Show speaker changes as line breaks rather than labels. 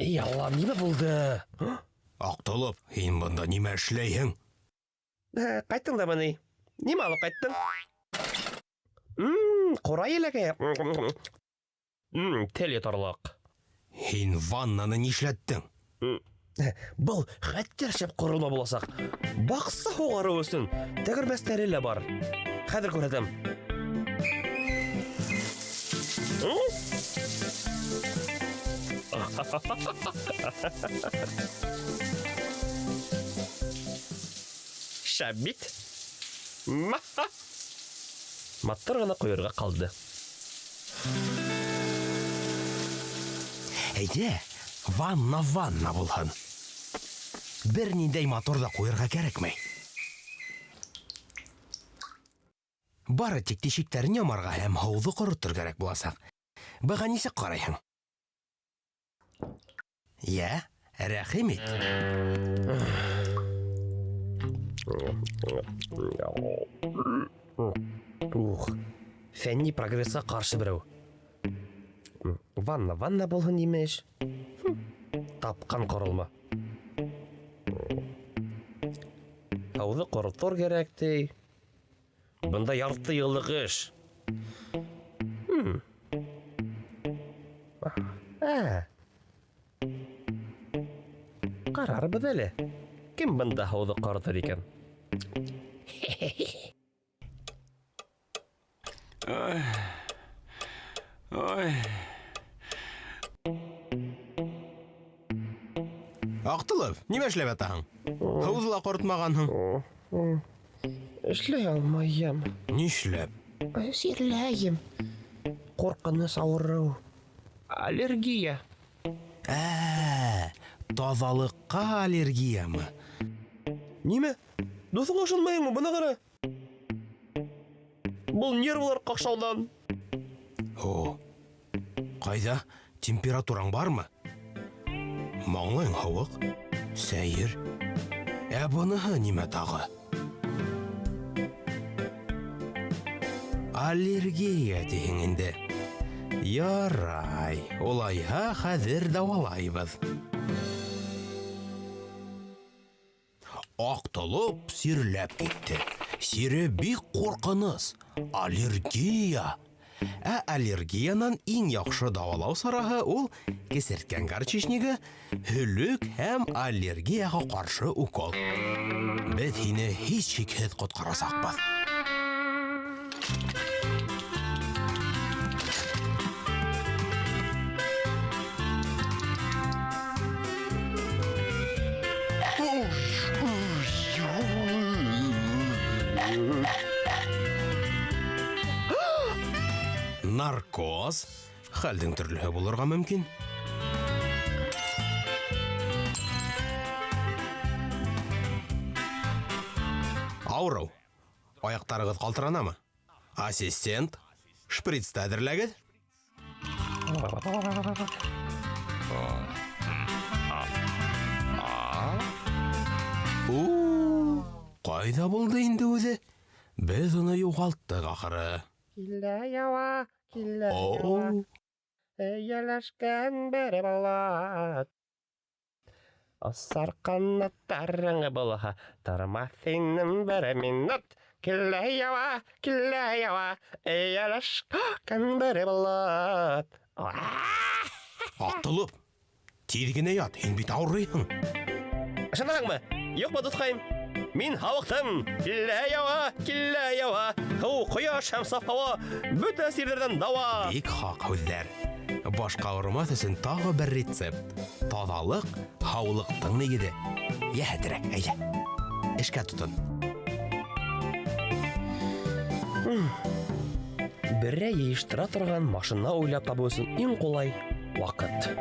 Эй, Алла, нимә булды?
Ақтылып, һин бында нимә эшләйһең?
Ә, Ҡайттың да мыни? Нимә алып ҡайттың? Ҡурай еләге. Тел йотарлыҡ.
Һин ваннаны нишләттең?
Был хәтәр шәп ҡоролма буласаҡ. Баҡса һуғарыу өсөн тәгәрмәстәре лә бар. Хәҙер күрһәтәм. Шәп бит. Мотор ғына ҡуйырға ҡалды.
Әйҙә, ванна ванна булһын. Бер ниндәй мотор ҙа ҡуйырға кәрәкмәй. Бары тик тишектәрен ямарға һәм һыуҙы ҡоротор кәрәк буласаҡ. Быға нисек ҡарайһың? Йә, рәхим ит.
Ух, фәнни прогрессҡа ҡаршы берәү. Ванна, ванна булһын, имеш. Тапҡан ҡоролма. Һыуҙы ҡоротор кәрәк, ти. Бында ярты йыллыҡ эш. Ә. Ҡарарбыҙ әле. Кем бында һыуҙы ҡоротор икән?
Ой. Ой.
Аҡтылып, нимә эшләп ятаһың? Һыуҙы ла ҡоротмағанһың.
Эшләй алмайым.
Нишләп?
Сирләйем. Ҡурҡыныс ауырыу. Аллергия.
Ә, таҙалыҡҡа аллергиямы?
Нимә? Дуҫыңа ышанмайһыңмы? Бына ҡара. Был нервылар ҡаҡшауҙан.
О, ҡайҙа? Температураң бармы? Маңлайың һыуыҡ. Сәйер. Ә быныһы нимә тағы? Аллергия тиһең инде. Ярай, улайһа хәҙер дауалайбыҙ. Ак толоп сирләп китте. Сире бик ҡурҡыныс. Аллергия. Ә аллергиянан иң яҡшы дауалау сараһы ул кесерткән горчичнигы, һөлөк һәм аллергияға ҡаршы укол. Беҙ һине һис шикһеҙ ҡотҡарасаҡбыҙ. Наркоз. Хәлдең төрлөһө булырға мөмкин. Ауырыу. Аяҡтарығыҙ ҡалтыранамы? Ассистент, шприцты әҙерләгеҙ. У, ҡайҙа булды инде үҙе? Беҙ уны юғалттыҡ ахыры.
Килә яуа, килә яуа.
О,
Эйәләшкән бер бала. Осар ҡанаттарың булһа, тормаҫ инем бер минут. Килә яуа, килә яуа, эйәләшкән бер болот.
Аҡтылып, тиҙ генә ят, һин бит ауырыйһың.
Ышанаһыңмы? Юҡмы, дуҫҡайым? Мин һауыҡтым. Килә яуа, килә яуа. Һыу, ҡояш һәм саф һауа бөтә сирҙәрҙән дауа.
Бик хаҡ һүҙҙәр. Башҡа ауырымаҫ өсөн тағы бер рецепт. Таҙалыҡ, һаулыҡтың нигеҙе. Йәһәтерәк, әйҙә. Эшкә тотон.
Берәй йыйыштыра торған машина уйлап табыу өсөн иң ҡулай ваҡыт.